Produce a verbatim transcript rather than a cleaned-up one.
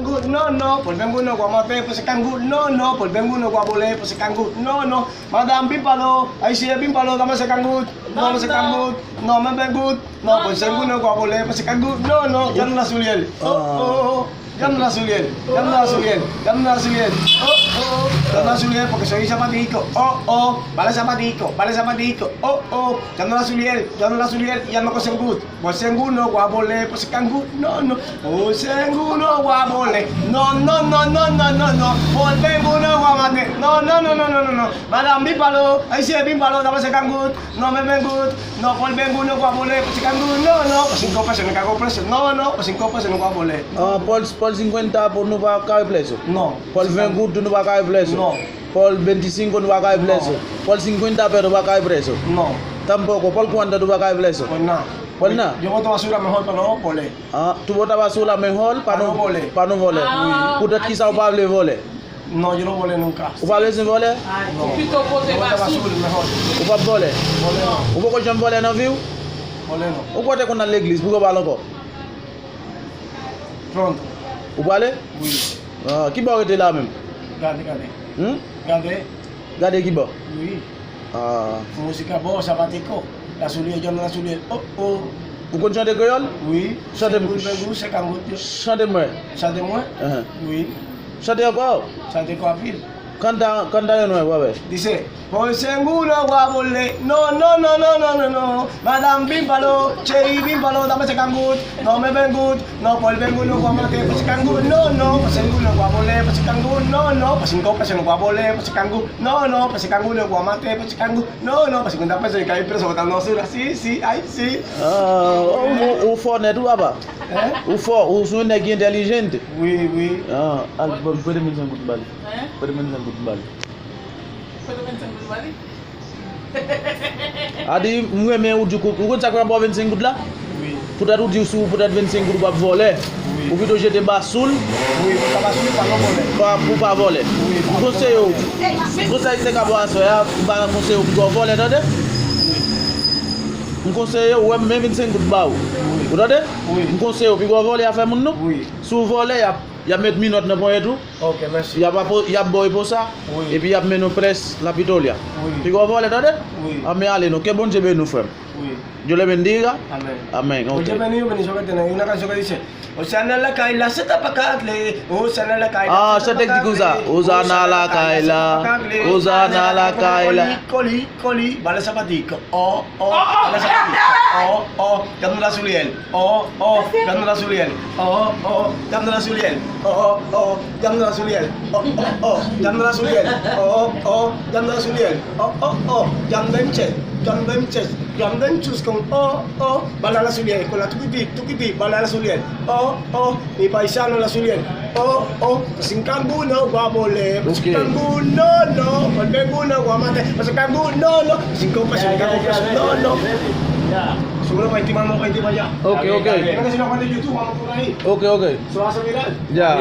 Goud, non, non, Paul Bengoud, non, kwa maten, pase kan goud, non, non, Paul Bengoud, non, kwa bole, pase kan goud, non, non, madam, bin palo, ayisyen, bin palo, ka pase kan goud, non, pase kan goud, non, men Bengoud, non, Paul Bengoud, non, kwa bole, pase kan goud, non, non, janm nan soulye l, oh, oh, janm nan soulye l, janm nan soulye l, janm nan soulye l, oh, oh, janm nan soulye l, pake soyi sapatiko, oh, oh, bale sapatiko, bale sapatiko, oh, oh, janm nan soulye l, janm nan soulye l, janm nan kosen goud. Pase kan goud, non, kwa bole, pase kan goud, non, non. Pase kan goud, non, kwa bole. Non, non, non, non, non, non, non. Paul Bengoud, non, kwa maten. Non, non, non, non, non, non, non. Madam, bin palo, ayisyen, bin palo, ta pase kan goud. Non, men Bengoud. Non, Paul Bengoud, non, kwa bole, pase kan goud, non, non. Pase kan pase, nou ka go pase. Non, non, pase kan pase, nou kwa bole. Ah, Paul, Paul cincuenta pou nou pa ka replese. Non. Paul ven goud, nou pa ka replese. Non. Paul veinticinco, nou pa ka replese. Non. Paul cincuenta, pero pa ka replese. Non. Tampoco. Paul cuarenta, nou pa ka replese. Bueno. Bueno. Yo boto basura mejor para no volver. Ah, tú botas basura mejor para no, para no volver. Ah. Poutèt kisa ou pa vle vole? Non, yo no vole nunca. Ou pa bezwen vole? Non. Pito pote basura mejor. Ou p ap vole? Vole non. Ou poko janm vole nan vi w? Vole non. Ou kote konn al legliz, pou yo pale ankò? Pronto. Ou prale? Wi. Ah, ki bò w rete la menm? Gade, gade. Hmm? Gade. Gade ki bò? Wi. Ah. Música bossa, batico. La soulye, janm nan soulye. Oh, oh. Ou konn chante kreyòl? Wi. Chante m. Según, según, se kan goud. Chante mwen. Chante mwen? Ahan. Wi. Chante ankò. Chante ankò anpil. Canta, canta de nuevo, a ver. Dice, Paul Bengoud, non, kwa bole. No, no, no, no, no, no, no. Madam, bin palo, cheri, bin palo, ta pase kan goud. Non, men Bengoud. Non, Paul Bengoud, non, kwa maten, pase kan goud. No, no, pase kan goud, non, kwa bole, pase kan goud. No, no, pase kan pase, non, kwa bole, pase kan goud. No, no, pase kan goud, non, kwa maten, pase kan goud. No, no, pase kan ta pase, kay preso, ta non, se la, si, si, ay, si. Ah, ou, ou, ou fò nèt, ou papa. Hein? Ou fò, ou se yon nèg entèlijan. Wi, wi. Ah, al, bon, prete vennsenk goud m ba li. Hein? Prete vennsenk goud m ba li. Prete vennsenk goud m ba li. A di, m renmen ou di kou, ou konn sa k fè m ba w vennsenk goud la? Wi. Poutèt ou di si w poutèt vennsenk goud ou p ap vole. Wi. Ou pito jete basou l. Wi, pou pa basou l, pa nan vole. Pa, pou pa vole. Wi. M konseye w. Konsèy se ka ba aswè a, m pa konseye w pou w vole, tande? Wi. M konseye w, wè m men vennsenk goud ba ou. Wi. Ou tande? Wi. M konseye w, pi gwo vole a fè moun non. Wi. Si w vole, y ap, y ap met minòt nan ponyèt ou. Ok, mèsi. Y ap apo-, y ap ba w epo sa. Wi. Epi y ap mennen w près lapitolya. Wi. Pi gwo vole, tande? Wi. Anben ale non. Ke Bondye beni w, frè m. Wi. Dios le bendiga. Amèn. Amèn. Ok. Bondye beni w, beni w, beni w, beni w. Osana lakay la, se ta pa ka kle. Osana lakay la, ah, se ta pa ka kle. Chante ki konsa. Osana lakay la. Osana lakay la. Koli, koli, koli, bale sapatiko. Oh, oh, bale sapatiko. Oh, oh, janm nan soulye l. Oh, oh, janm nan soulye l. Oh, oh, janm nan soulye l. Oh, oh, janm nan soulye l. Oh, oh, oh, janm nan soulye l. Oh, oh, janm nan soulye l. Oh, oh, oh, janm nan chè. Janm nan chè. Janm nan chous kon. Oh, oh, bale la soulye l. Kola tukiti, tukiti, bale la soulye l. Oh, oh, mi paisano la soulye l. Oh, oh, pasin kanguno gwa bole. Pasin kanguno, no. Pasin kanguno gwa mate. Pasin kanguno, no. Pasin kanguno, no, no. Seguro pa iti mamo, pa iti pa allá. Ok, ok. Ok, ok. Ya.